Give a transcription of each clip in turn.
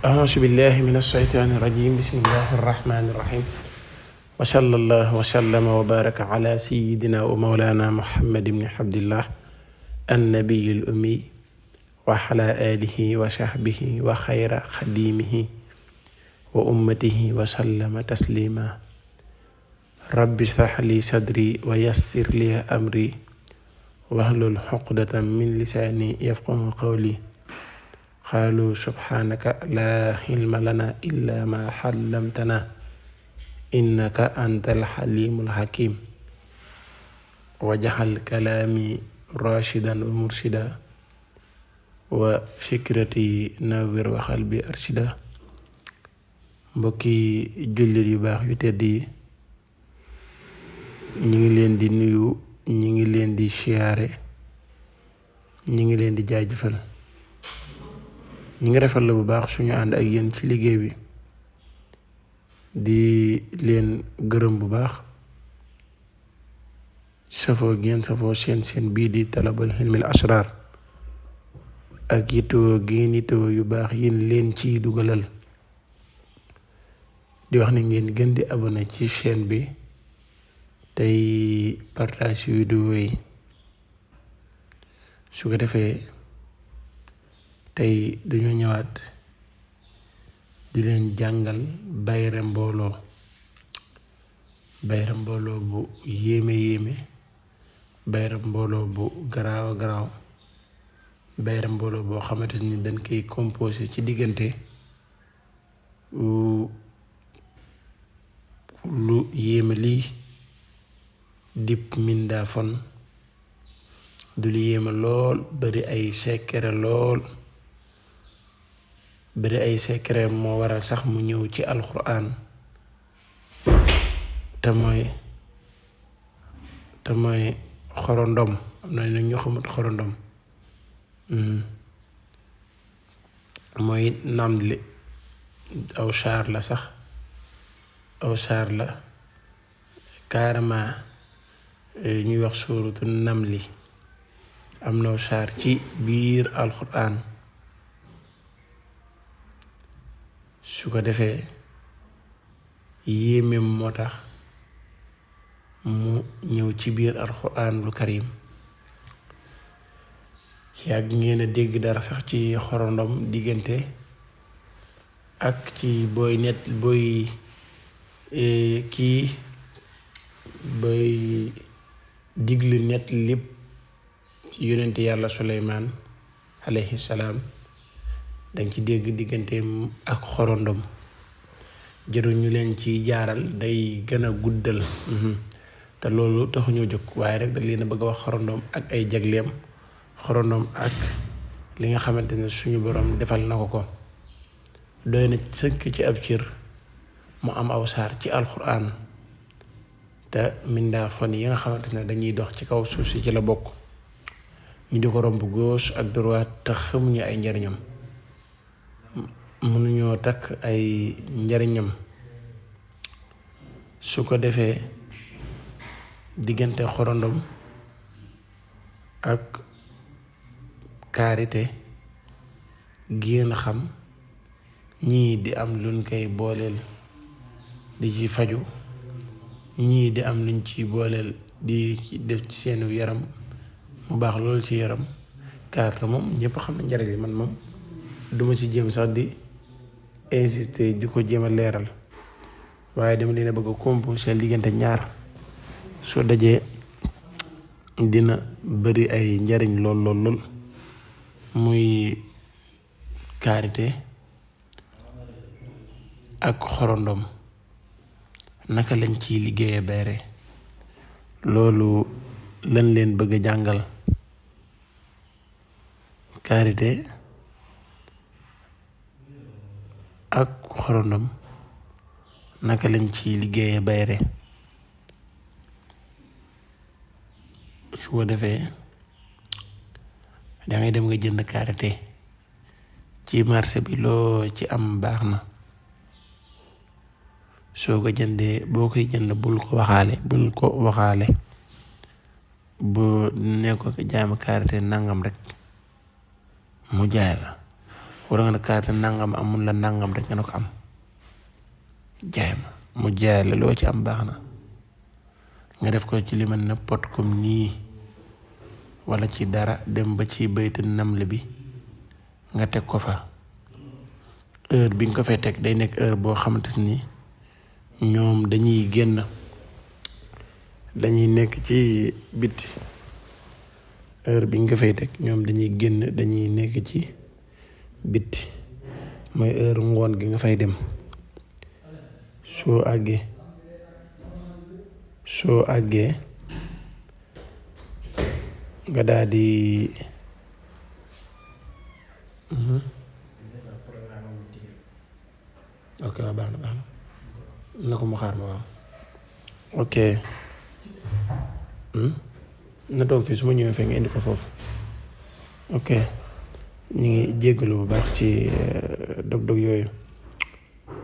أعوذ بالله من الشيطان الرجيم بسم الله الرحمن الرحيم وصلى الله وسلم وبارك على سيدنا ومولانا محمد بن عبد الله النبي الأمي وعلى آله وصحبه وخير خديمه وأمته وسلم تسليما رب اشرح لي صدري ويسر لي أمري واحلل عقدة من لساني يفقهوا قولي قالوا سبحانك لا علم لنا إلا ما علمتنا إنك أنت الحليم الحكيم وجعل كلامي راشدا ومرشدا وفكرتي نور وقلبي أرشدا mbokki jullit yu baax yu tedd yi ñi ngi leen di nuyu ñi ngi leen di siyaare ñi ngi leen di jaajëfal ñi ngi rafetlu bu baax suñu ànd ak yéen ci liggéey bi di leen gërëm bu baax safoo seen bii di talabul hilmil asrar ak yittewoo gi yittewoo yu baax yéen leen ciy dugalal di wax ne ngeen gën di abonné ci chaîne bi tey partage vidéo yi su ko defee tey dañoo ñëwaat di leen jàngal bayre mbooloo bu yéeme bayre mbooloo bu garaaw bayre mbooloo boo xamante ni dañ koy composé ci diggante lu yéeme lii dip minda fon du lu yéeme lool bari ay secret lool bari ay secret moo waral sax mu ñëw ci alquran te mooy xorondom am na ñu xamut xorondom mooy namli aw saar la sax aw saar la carrément ñuy wax suuratu namli am na aw saar ci biir alquran su ko defee yéemeem moo tax mu ñëw ci biir alquran lu karim yàgg ngeen a dégg dara sax ci xorondom diggante ak ci booy diglu net lépp yonent yàlla Suleymaan alayhi salaam danga ci dégg digganteem ak xorondom jëru ñu leen ci jaaral day gën a guddal te loolu taxuñoo jóg waaye rek da leen a bëgg a wax xorondom ak ay jagleem xorondom ak li nga xamante ne suñu borom defal na ko doy na sëkk ci ab cër mu am aw saar ci alxuraan te mindaa fon yi nga xamante ne dañuy dox ci kaw suuf si ci la bokk ñu di ko romb gauche ak droite te xamuñu ay njariñam mënuñoo takk ay njariñam su ko defee diggante xorondom ak karité génn xam ñii di am luñ koy booleel di ci faju ñii di am luñ ci booleel di def ci seenu yaram mu baax loolu ci yaram karité moom ñëpp xam na njariñ li man moom duma ci jéem sax di insister di ko jéem a leeral waaye dama leen a bëgg a composé diggante ñaar soo dajee dina bari ay njariñ lool muy karité ak xorondom naka lañ ciy liggéeye bayre loolu lañ leen bëgg a jàngal karité ak xorondom naka lañ ciy liggéeye bayre su ko defee dangay dem nga jënd karité ci marché bi loo ci am baax na soo ko jëndee boo koy jënd bul ko waxaale bu ne ko jaay ma karité nangam rek mu jaay la wala nga ne karité nangam amul la nangam rek nga ne ko am jaay ma mu jaay la loo ci am baax na nga def ko ci li mel ne pot comme nii wala ci dara dem ba ci baytu namle bi nga teg ko fa heure bi nga ko fay teg day nekk heure boo xamante ni ñoom dañuy génn dañuy nekk ci biti heure bi nga ko fay teg ñoom dañuy génn dañuy nekk ci biti mooy heure ngoon gi nga fay dem soo àggee nga daal di ok waaw baax na ko mu xaar ma waaw ok na toog fii su ma ñëwee fee nga indi ko foofu ok ñu ngi jéggalu bu baax ci dog-dog yooyu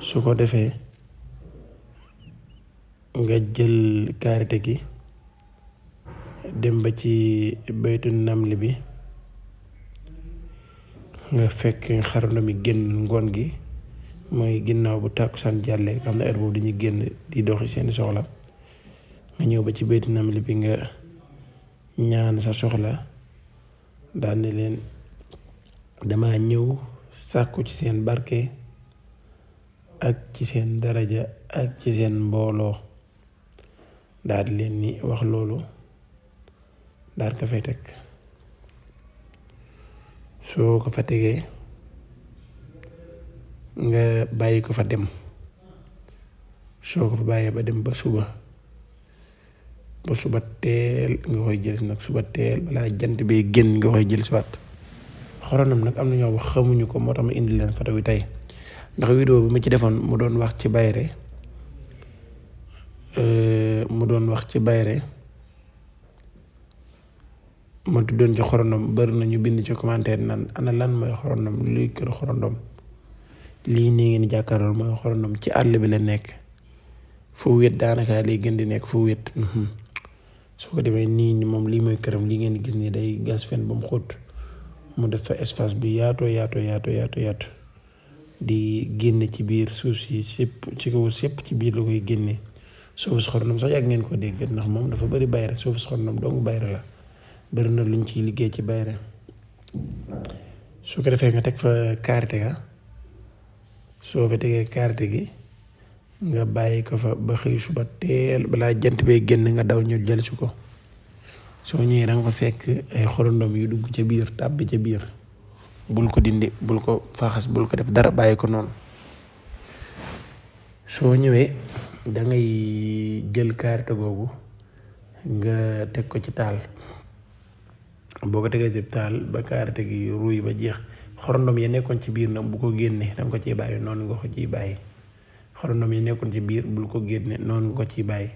su ko defee nga jël karité gi dem ba ci baytu namli bi nga fekk xarala mi génn ngoon gi mooy ginnaaw bu tàkkusaan jàllee xam ne heure boobu dañuy génn di doxi seeni soxla nga ñëw ba ci baytu namli bi nga ñaan sa soxla daal ne leen dama ñëw sàkku ci seen barke ak ci seen daraja ak ci seen mbooloo daal di leen ni wax loolu daal ko fay teg soo ko fa tegee nga bàyyi ko fa dem soo ko fa bàyyee ba dem ba suba teel nga koy jël si nag suba teel balaa jant bee génn nga koy jël si waat xoronam nag am na ñoo wax xamuñu ko moo tax ma indi leen photo bi tey ndax vidéo bi ma ci defoon mu doon wax ci bayre ma tuddoon ci xorondom bari nañu bind ci commentaire naan ana lan mooy xorondom luy kër xorondom lii nii ngeen jàkkaarlool mooy xorondom ci àll bi la nekk fu wét daanaka lay gën di nekk fu wét su ko demee nii moom lii mooy këram lii ngeen gis nii day gas fen ba mu xóot mu def fa espace bu yaatu di génne ci biir suuf si sépp ci kaw sépp ci biir la koy génne suufu si xorondom sax yàgg ngeen ko dégg ndax moom dafa bari bayre suufu si xorondom dong bayre la bari na luñ ciy liggéey ci bayre su ko defee nga teg fa karité ga soo fa tegee karité gi nga bàyyi ko fa ba xëy suba teel balaa jant bee génn nga daw ñu jël si ko soo ñëwee danga fa fekk ay xorondom yu dugg ca biir tàbbi ca biir bul ko dindi bul ko faxas bul ko def dara bàyyi ko noonu soo ñëwee dangay jël karité googu nga teg ko ci taal boo ko tegee ci taal ba karité gi ruuy ba jeex xorondom yi nekkoon ci biir nag bu ko génnee danga ko ciy bàyyi noonu nga ko ciy bàyyi xorondom yi nekkoon ci biir bul ko génne noonu nga ko ciy bàyyi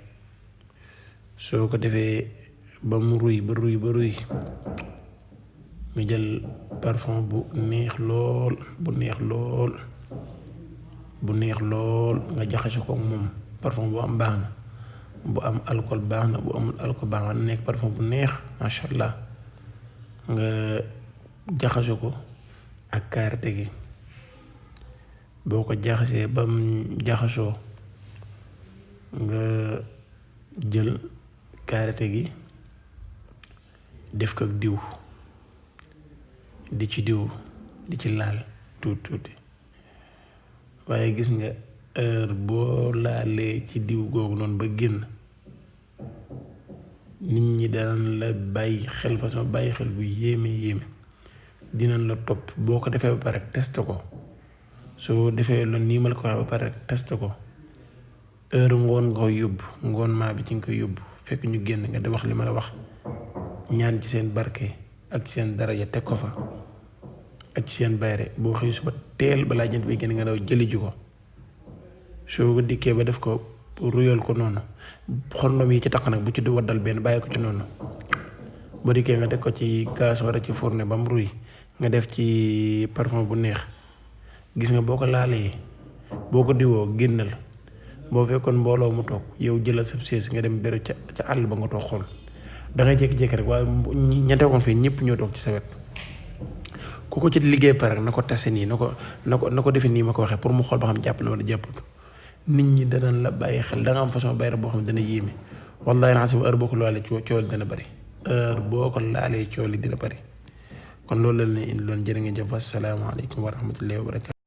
soo ko defee ba mu ruy ba ruy nga jël parfum bu neex lool nga jaxase ko moom parfum bu am baax na bu am alcool baax na bu amul alcool baax na nekk parfum bu neex macha allah nga jaxase ko ak karité gi boo ko jaxasee ba mu jaxasoo nga jël karité gi def ko ak diw di ci laal tuuti waaye gis nga heure boo laalee ci diw googu noonu ba génn nit ñi danañ la bàyyi xel façon bàyyi xel bu yéeme dinañ la topp boo ko defee ba pare test ko soo defee loolu nii ma la ko waxee ba pare test ko heure ngoon nga koy yóbbu ngoon maa bi ci nga koy yóbbu fekk ñu génn nga di wax li ma la wax ñaan ci seen barke ak ci seen daraja teg ko fa ak ci seen bayre boo xëy suba teel balaa jant bi génn nga daw jëli ji ko soo ko dikkee ba def ko ruyal ko noonu xorondom yi ci taq nag bu ci di waddal benn bàyyi ko ci noonu boo dikkee nga teg ko ci gaz wala ci fourne ba mu ruy nga def ci parfum bu neex gis nga boo ko laalee boo ko diwoo génnal boo fekkoon mbooloo mu toog yow jëlal sa sées nga dem beru ca àll ba nga toog xool dangay jékki-jékki rek waaye ña tegoon fii ñëpp ñoo toog ci sa wet ku ko ci liggéey pare na ko tase nii na ko defe nii ma ko waxee pour mu xool ba xam jàpp na wala jàpput nit ñi danañ la bàyyi xel da nga am façon bayra boo xam ne dana yéeme wallahi naa si heure boo ko laalee coow li dana bëri heure boo ko laalee coow li dina bëri kon loolu la ne indi loon jërë ngeen jëf asalaamaaleykum wa rahmatullahi wa barakatu